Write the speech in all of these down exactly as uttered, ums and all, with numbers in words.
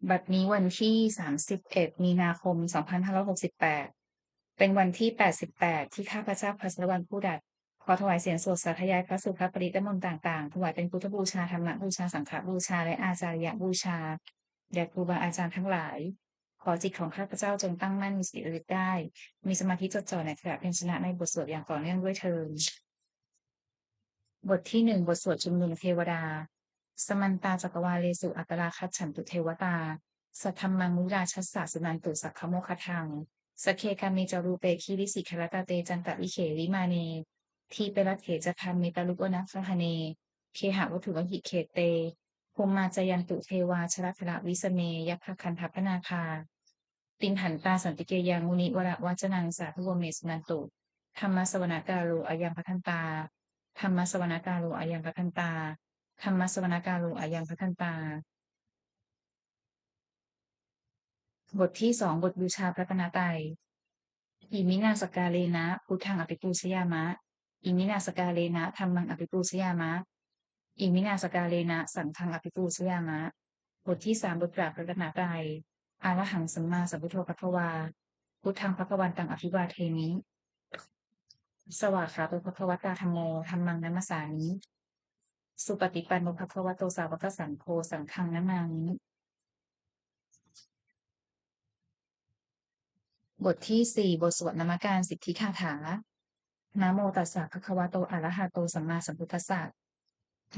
บัดนี้วันที่ 31 มีนาคม 2568 เป็นวันที่ 88 ที่ข้าพเจ้า ภัสสรวรรณ ผู้ดัด ขอถวายเสียงสวดสาธยายพระสูตรพระปริตรและมนต์ต่างๆ ถวายเป็นพุทธบูชา ธรรมบูชา สังฆบูชา และอาจาริยบูชา แด่ครูบาอาจารย์ทั้งหลาย ขอจิตของข้าพเจ้าจงตั้งมั่น มีสติระลึกได้ มีสมาธิจดจ่อในอักขระพยัญชนะในบทสวดอย่างต่อเนื่องด้วยเทอญ บทที่ 1 บทสวดชุมนุมเทวดา Samantā cakkavāḷesu atrāgacchantu devatā, saddhammaṃ munirājassa suṇantu saggamokkhadaṃ. Sagge kāme ca rūpe girisikharataṭe cantalikkhe vimāne, dīpe raṭṭhe ca gāme taruvanagahane, gehavatthumhi khette, bhummā cāyantu devā jalathalavisame yakkhagandhabbanāgā, tiṭṭhantā santike yaṃ munivaravacanaṃ sādhavo me suṇantu. Dhammassavanakālo ayaṃ bhadantā. Dhammassavanakālo ayaṃ bhadantā. Dhammassavanakālo ayaṃ bhadantā. บทที่ 2 บทบูชาพระรัตนตรัย Iminā sakkārena buddhaṃ abhipūjayāma. Iminā sakkārena dhammaṃ abhipūjayāma. Iminā sakkārena saṅghaṃ abhipūjayāma. บทที่ 3 บทกราบพระรัตนตรัย Arahaṃ sammāsambuddho bhagavā. Buddhaṃ bhagavantaṃ abhivādemi. Svākkhāto bhagavatā dhammo, dhammaṃ namassāmi. Supaṭipanno bhagavato sāvakasaṅgho, saṅghaṃ namāmi. บทที่ 4 บทสวดนมการสิทธิคาถา Namo tassa bhagavato arahato sammāsambuddhassa.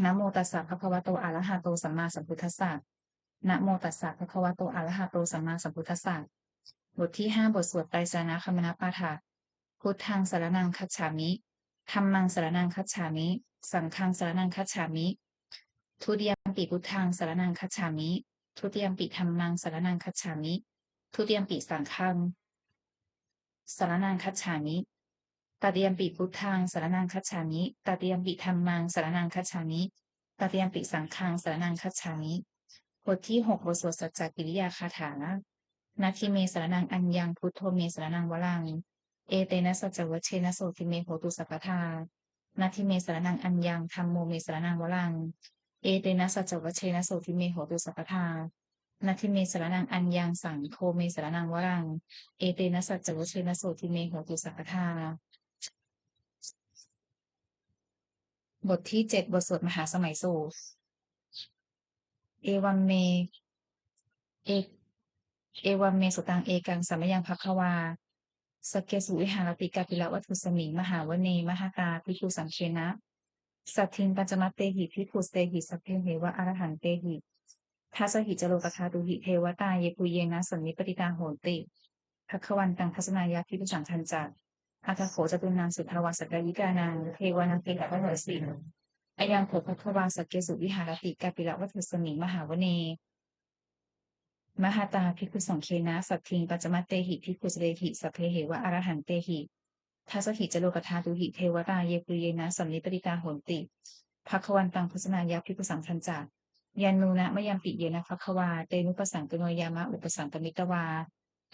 Namo tassa bhagavato arahato sammāsambuddhassa. Namo tassa bhagavato arahato sammāsambuddhassa. บทที่ 5 บทสวดไตรสรณคมนปาฐะ Buddhaṃ saraṇaṃ gacchāmi. Dhammaṃ saraṇaṃ gacchāmi. Saṅghaṃ saraṇaṃ gacchāmi. Dutiyampi buddhaṃ saraṇaṃ gacchāmi. Dutiyampi dhammaṃ saraṇaṃ gacchāmi. Dutiyampi saṅghaṃ saraṇaṃ gacchāmi. Tatiyampi buddhaṃ saraṇaṃ gacchāmi. Tatiyampi dhammaṃ saraṇaṃ gacchāmi. Tatiyampi saṅghaṃ saraṇaṃ gacchāmi. บทที่ 6 บทสวดสัจจกิริยาคาถา Natthi me saraṇaṃ aññaṃ, buddho me saraṇaṃ varaṃ. Etena saccavajjena sotthi me hotu sabbadā. Natthi me saraṇaṃ aññaṃ, dhammo me saraṇaṃ varaṃ. Etena saccavajjena sotthi me hotu sabbadā. Natthi me saraṇaṃ aññaṃ, saṅgho me saraṇaṃ varaṃ. Etena saccavajjena sotthi me hotu sabbadā. บทที่ 7 บทสวดมหาสมัยสูตร Evaṃ me, e, evaṃ me sutaṃ. Ekaṃ samayaṃ bhagavā sakkesu viharati kapilavatthusmiṃ mahāvane mahatā bhikkhusaṅghena saddhiṃ pañcamattehi bhikkhusatehi sabbeheva arahantehi. Dasahi ca lokadhātūhi devatā yebhuyyena sannipatitā honti bhagavantaṃ dassanāya bhikkhusaṅghañca. Atha kho catunnaṃ suddhāvāsakāyikānaṃ devānaṃ etadahosi: Ayaṃ kho bhagavā sakkesu viharati kapilavatthusmiṃ mahāvane mahatā bhikkhusaṅghena saddhiṃ pañcamattehi bhikkhusatehi sabbeheva arahantehi. Dasahi ca lokadhātūhi devatā yebhuyyena sannipatitā honti bhagavantaṃ dassanāya bhikkhusaṅghañca. Yannūna mayampi yena bhagavā tenupasaṅkameyyāma, upasaṅkamitvā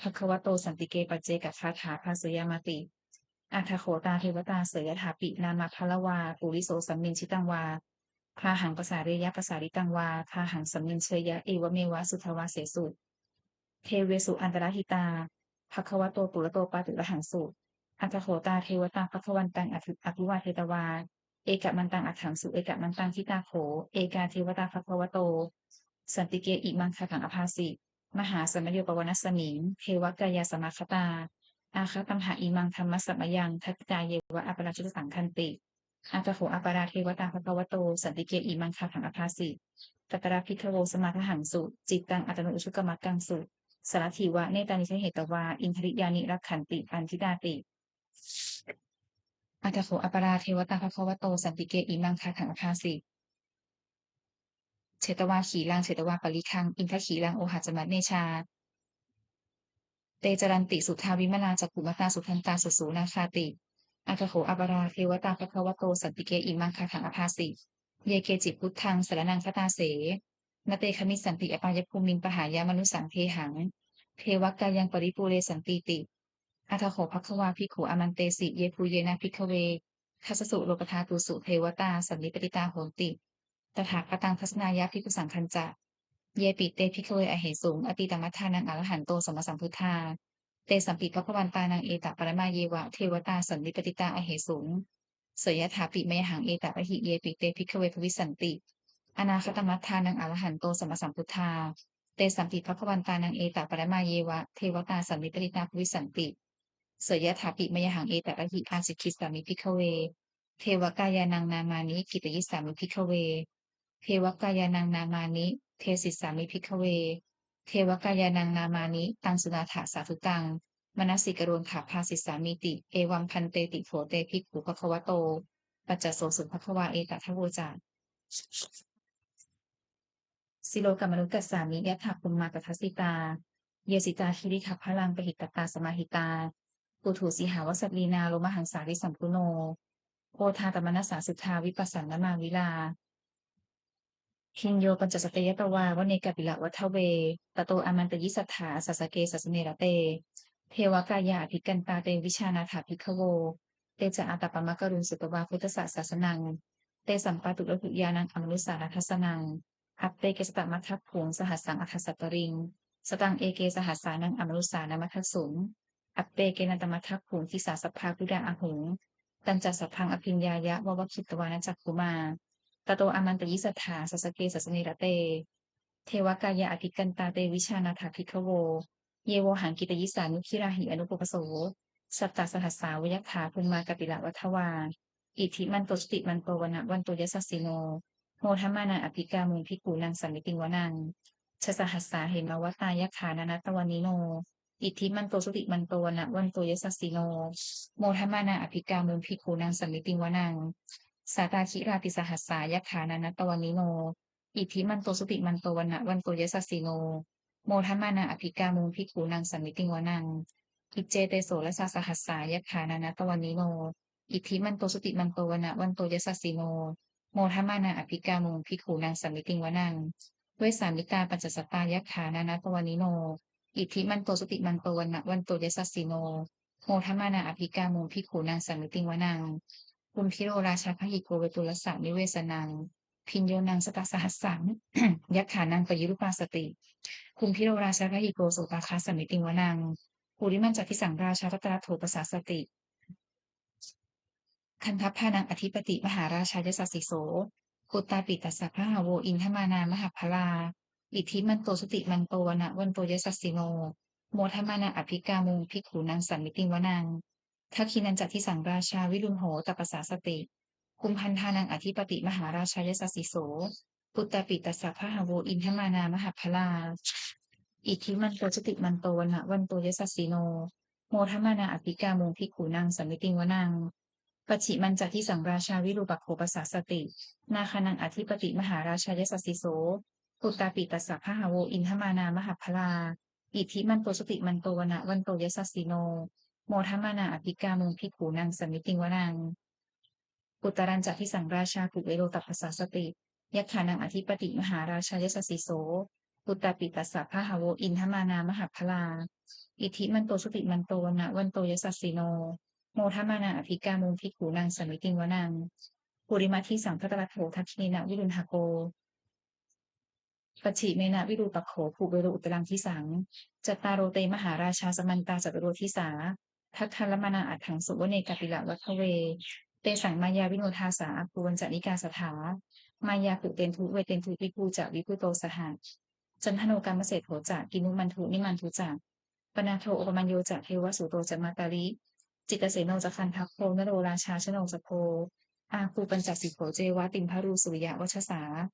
bhagavato santike paccekagāthā bhāseyyāmāti. Atha kho tā devatā seyyathāpi nāma balavā puriso sammiñjitaṃ vā bāhaṃ pasāreyya, pasāritaṃ vā bāhaṃ sammiñjeyya, evameva suddhāvāsesu devesu antarahitā bhagavato purato pāturahaṃsu. Atha kho tā devatā bhagavantaṃ abhi-, abhivādetvā ekamantaṃ aṭṭhaṃsu. Ekamantaṃ ṭhitā kho ekā devatā bhagavato santike imaṃ gāthaṃ abhāsi: Mahāsamayo pavanasmiṃ, devakāyā samāgatā, āgatamha imaṃ dhammasamayaṃ, dakkhitāyeva aparājitasaṅghanti. Atha kho aparā devatā bhagavato santike imaṃ gāthaṃ abhāsi: Tatra bhikkhavo samādahaṃsu, cittaṃ attano ujukamakaṃsu, sārathīva nettāni gahetvā, indriyāni rakkhanti paṇḍitāti. Atha kho aparā devatā bhagavato santike imaṃ gāthaṃ abhāsi: Chetvā khīlaṃ chetvā palighaṃ, indakhīlaṃ ohaccamanejā, te caranti suddhā vimalā, cakkhumatā sudantā susunāgāti. Atha kho aparā devatā bhagavato santike imaṃ gāthaṃ abhāsi: Ye keci buddhaṃ saraṇaṃ gatāse, na te gamissanti apāyabhūmiṃ, pahāya mānusaṃ dehaṃ, devakāyaṃ paripūressantīti. Atha kho bhagavā bhikkhū āmantesi: Yebhuyyena bhikkhave dasasu lokadhātūsu devatā sannipatitā honti tathāgataṃ dassanāya bhikkhusaṅghañca. Yepi te bhikkhave ahesuṃ atītamaddhānaṃ arahanto sammāsambuddhā, tesampi bhagavantānaṃ etaparamāyeva devatā sannipatitā ahesuṃ, seyyathāpi mayhaṃ etarahi. Yepi te bhikkhave bhavissanti anāgatamaddhānaṃ arahanto sammāsambuddhā, tesampi bhagavantānaṃ etaparamāyeva devatā sannipatitā bhavissanti, seyyathāpi mayhaṃ etarahi. Ācikkhissāmi bhikkhave devakāyānaṃ nāmāni, kittayissāmi bhikkhave devakāyānaṃ nāmāni, desissāmi bhikkhave devakāyānaṃ nāmāni, taṃ suṇātha sādhukaṃ manasikarotha bhāsissāmīti. Evaṃ bhanteti kho te bhikkhū bhagavato paccassosuṃ. Bhagavā etadavoca: Silokamanukassāmi, yattha bhummā tadassitā; ye sitā girigabbharaṃ, pahitattā samāhitā. Puthū sīhāva sallīnā, lomahaṃsābhisambhuno; odātamanasā suddhā, vippasannamanāvilā. Bhiyyo pañcasate ñatvā, vane kāpilavatthave; tato āmantayi satthā, sāvake sāsane rate. Devakāyā abhikkantā, te vijānātha bhikkhavo; te ca ātappamakaruṃ, sutvā buddhassa sāsanaṃ. Tesampāturahu ñāṇaṃ, amanussāna dassanaṃ; appeke satamaddakkhuṃ, sahassaṃ atha sattariṃ. Sataṃ eke sahassānaṃ, amanussānamaddasuṃ; appekenantamaddakkhuṃ, disā sabbā phuṭā ahuṃ. Tañca sabbaṃ abhiññāya, vavakkhitvāna cakkhumā; tato āmantayi satthā, sāvake sāsane rate. Devakāyā abhikkantā, te vijānātha bhikkhavo; ye vohaṃ kittayissāmi, girāhi anupubbaso. Sattasahassā va yakkhā, bhummā kāpilavatthavā; iddhimanto jutimanto, vaṇṇavanto yasassino; modamānā abhikkāmuṃ, bhikkhūnaṃ samitiṃ vanaṃ. Chasahassā hemavatā, yakkhā nānattavaṇṇino; iddhimanto jutimanto, vaṇṇavanto yasassino; modamānā abhikkāmuṃ, bhikkhūnaṃ samitiṃ vanaṃ. Sātāgirā tisahassā, yakkhā nānattavaṇṇino; iddhimanto jutimanto, vaṇṇavanto yasassino; modamānā abhikkāmuṃ, bhikkhūnaṃ samitiṃ vanaṃ. Iccete soḷasasahassā, yakkhā nānattavaṇṇino; iddhimanto jutimanto, vaṇṇavanto yasassino; modamānā abhikkāmuṃ, bhikkhūnaṃ samitiṃ vanaṃ. Vessāmittā pañcasatā, yakkhā nānattavaṇṇino; iddhimanto jutimanto, vaṇṇavanto yasassino; modamānā abhikkāmuṃ, bhikkhūnaṃ samitiṃ vanaṃ. Kumbhīro rājagahiko, vepullassa nivesanaṃ; bhiyyo naṃ satasahassaṃ, yakkhānaṃ payirupāsati; kumbhīro rājagahiko, sopāga samitiṃ vanaṃ. Purimañca disaṃ rājā, dhataraṭṭho pasāsati; gandhabbānaṃ ādhipati, mahārājā yasassi so; puttāpi tassa bahavo, indanāmā mahabbalā; iddhimanto jutimanto, vaṇṇavanto yasassino; modamānā abhikkāmuṃ, bhikkhūnaṃ samitiṃ vanaṃ. Dakkhiṇañca disaṃ rājā, virūḷho tappasāsati; kumbhaṇḍānaṃ ādhipati, mahārājā yasassi so; puttāpi tassa bahavo, indanāmā mahabbalā; iddhimanto jutimanto, vaṇṇavanto yasassino; modamānā abhikkāmuṃ, bhikkhūnaṃ samitiṃ vanaṃ. Pacchimañca disaṃ rājā, virūpakkho pasāsati; nāgānaṃ ādhipati, mahārājā yasassi so; puttāpi tassa bahavo, indanāmā mahabbalā; iddhimanto jutimanto, vaṇṇavanto yasassino; modamānā abhikkāmuṃ, bhikkhūnaṃ samitiṃ vanaṃ. Uttarañca disaṃ rājā, kuvero tappasāsati; yakkhānaṃ ādhipati, mahārājā yasassi so; puttāpi tassa bahavo, indanāmā mahabbalā; iddhimanto jutimanto, vaṇṇavanto yasassino; modamānā abhikkāmuṃ, bhikkhūnaṃ samitiṃ vanaṃ. Purimaṃ disaṃ dhataraṭṭho, dakkhiṇena virūḷhako; pacchimena virūpakkho, kuvero uttaraṃ disaṃ. Cattāro te mahārājā, samantā caturo disā; daddallamānā aṭṭhaṃsu, vane kāpilavatthavē. Tesaṃ māyāvino dāsā, āgū vañcanikā saṭhā; māyā kuṭeṇḍu veṭeṇḍu, viṭū ca viṭuṭo saha. Candano kāmaseṭṭho ca, kinnughaṇḍu nighaṇḍu ca; panādo opamañño ca, devasūto ca mātali. Cittaseno ca gandhabbo, naḷo rājā janosabho; āgū pañcasikho ceva, timbarū suriyavacchasā.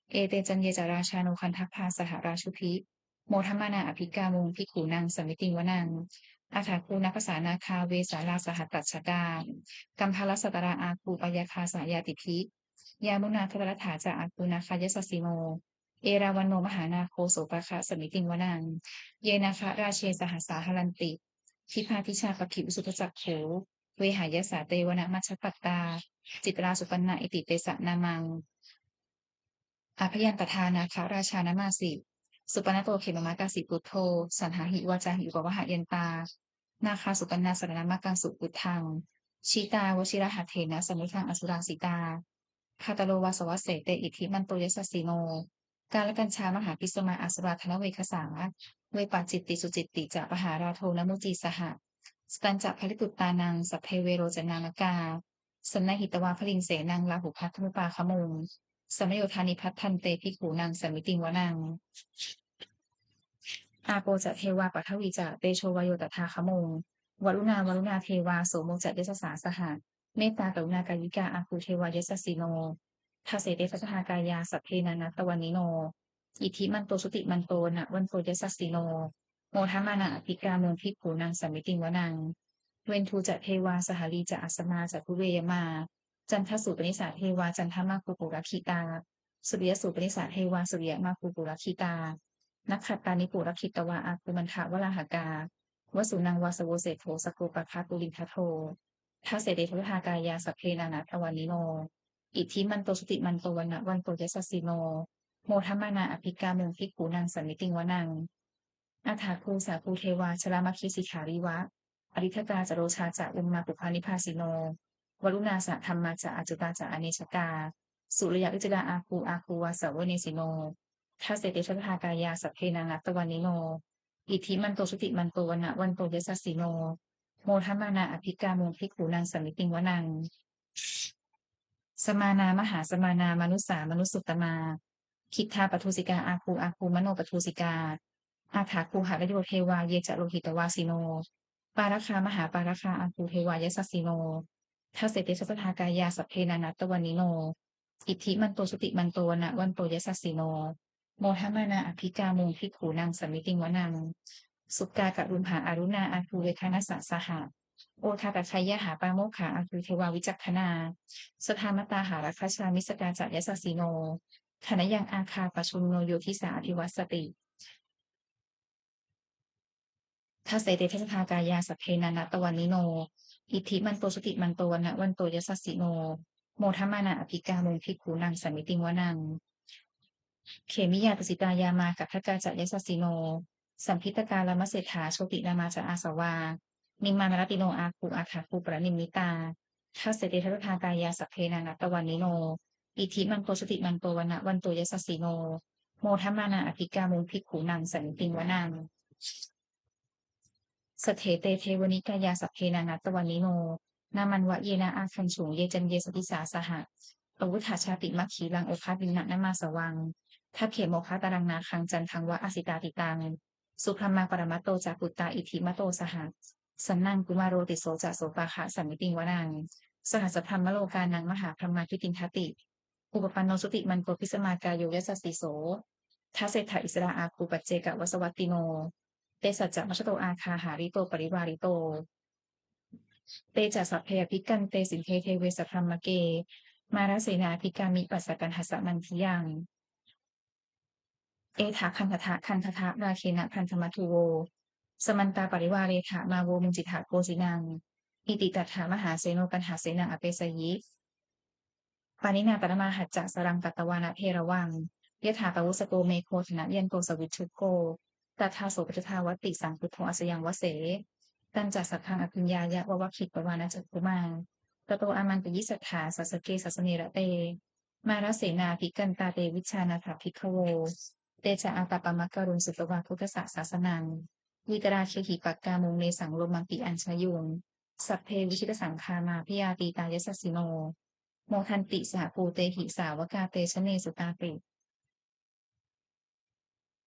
Ete caññe ca rājāno, gandhabbā saha rājubhi; modamānā abhikkāmuṃ, bhikkhūnaṃ samitiṃ vanaṃ. Athāgū nābhasā nāgā, vesālā sahatacchakā; kambalassatarā āgū, pāyāgā saha ñātibhi. Yāmunā dhataraṭṭhā ca, āgū nāgā yasassino; erāvaṇo mahānāgo, sopāga samitiṃ vanaṃ. Ye nāgarāje sahasā haranti, dibbā dijā pakkhi visuddhacakkhū; vehāyasā te vanamajjhapattā, citrā supaṇṇā iti tesa nāmaṃ. Abhayantadā nāgarājānamāsi, supaṇṇato khemamakāsi buddho; saṇhāhi vācāhi upavhayantā, nāgā supaṇṇā saraṇamakaṃsu buddhaṃ. Jitā vajirahatthena, samuddaṃ asurā sitā; bhātaro vāsavassete, iddhimanto yasassino; kālakañjā mahābhismā asurā dānaveghasā, vepacitti sucitti ca pahārādo namucī saha. Satañca baliputtānaṃ sabbe verocanāmakā, sannayhitvā baliṃ senaṃ rāhubhaddamupāgamuṃ, samayodāni bhaddante bhikkhūnaṃ samitiṃ vanaṃ. Āpo ca devā paṭhavī ca tejo vāyo tadāgamuṃ, varuṇā vāruṇā devā somo ca yasasā saha, mettākaruṇākāyikā āgū devā yasassino. Dasete dasadhā kāyā sabbe nānattavaṇṇino, iddhimanto jutimanto vaṇṇavanto yasassino, modamānā abhikkāmuṃ bhikkhūnaṃ samitiṃ vanaṃ. Veṇḍū ca devā sahalī ca asamā ca duve yamā, candassūpanisā devā candamāgū purakkhitā, suriyassūpanisā devā suriyamāgū purakkhitā, nakkhattāni purakkhitvā āgū mandavalāhakā, vasūnaṃ vāsavo seṭṭho sakkopāga purindado. Dasete dasadhā kāyā sabbe nānattavaṇṇino, iddhimanto jutimanto vaṇṇavanto yasassino, modamānā abhikkāmuṃ bhikkhūnaṃ samitiṃ vanaṃ. Athāgū sahabhū devā jalamaggisikhāriva, ariṭṭhakā ca rojā ca ummāpupphanibhāsino, varuṇā sahadhammā ca accutā ca anejakā, sūleyyarucirā āgū āgū vāsavanesino. Dasete dasadhā kāyā sabbe nānattavaṇṇino, iddhimanto jutimanto vaṇṇavanto yasassino, modamānā abhikkāmuṃ bhikkhūnaṃ samitiṃ vanaṃ. Samānā mahāsamānā mānusā mānusuttamā, khiḍḍāpadūsikā āgū āgū manopadūsikā, athāgū harayo devā ye ca lohitavāsino, pāragā mahāpāragā āgū devā yasassino. Dasete dasadhā kāyā sabbe nānattavaṇṇino, iddhimanto jutimanto vaṇṇavanto yasassino, modamānā abhikkāmuṃ bhikkhūnaṃ samitiṃ vanaṃ. Sukkā karumhā aruṇā āgū veghanasā saha, odātagayhā pāmokkhā āgū devā vicakkhaṇā, sadāmattā hāragajā missakā ca yasassino, thanayaṃ āgā pajjunno yo disā abhivassati. Dasete dasadhā kāyā sabbe nānattavaṇṇino, iddhimanto jutimanto vaṇṇavanto yasassino, modamānā abhikkāmuṃ bhikkhūnaṃ samitiṃ vanaṃ. Khemiyā tusitā yāmā kaṭṭhakā ca yasassino, lambītakā lāmaseṭṭhā jotināmā ca āsavā, nimmānaratino āgū athāgū paranimmitā. Dasete dasadhā kāyā sabbe nānattavaṇṇino, iddhimanto jutimanto vaṇṇavanto yasassino, modamānā abhikkāmuṃ bhikkhūnaṃ samitiṃ vanaṃ. Saṭṭhete devanikāyā sabbe nānattavaṇṇino, nāmanvayena āgañchuṃ ye caññe sadisā saha, pavutthajātimakkhilaṃ oghatiṇṇamanāsavaṃ, dakkhemoghataraṃ nāgaṃ candaṃva asitātitaṃ, subrahmā paramatto ca puttā iddhimato saha, sanaṅkumāro tisso ca sopāga samitiṃ vanaṃ. Sahassabrahmalokānaṃ mahābrahmābhitiṭṭhati, upapanno jutimanto bhismākāyo yasassiso. Dasettha issarā āgū paccekavasavattino, tesañca majjhato āgā hārito parivārito. Te ca sabbe abhikkante sinde deve sabrahmake, mārasenā abhikkāmi passa kaṇhassa mandiyaṃ. Etha gaṇhatha gaṇhatha rāgena bandhamatthu vo, samantā parivāretha mā vo muñcittha koci naṃ. Iti tattha mahāseno kaṇhasenaṃ apesayi, pāṇinā talamāhacca saraṃ katvāna bheravaṃ, yathā pāvussako megho thanayanto savijjuko, tadā so paccudāvatti saṅkuddho asayaṃvase. Tañca sabbaṃ abhiññāya vavakkhitvāna cakkhumā, tato āmantayi satthā sāvake sāsane rate. Mārasenā abhikkantā te vijānātha bhikkhavo, te ca ātappamakaruṃ sutvā buddhassa sāsanaṃ, vītarāgehi pakkāmuṃ nesaṃ lomampi iñjayuṃ. Sabbe vijitasaṅgāmā bhayātītā yasassino, modanti saha bhūtehi sāvakā te janesutāti.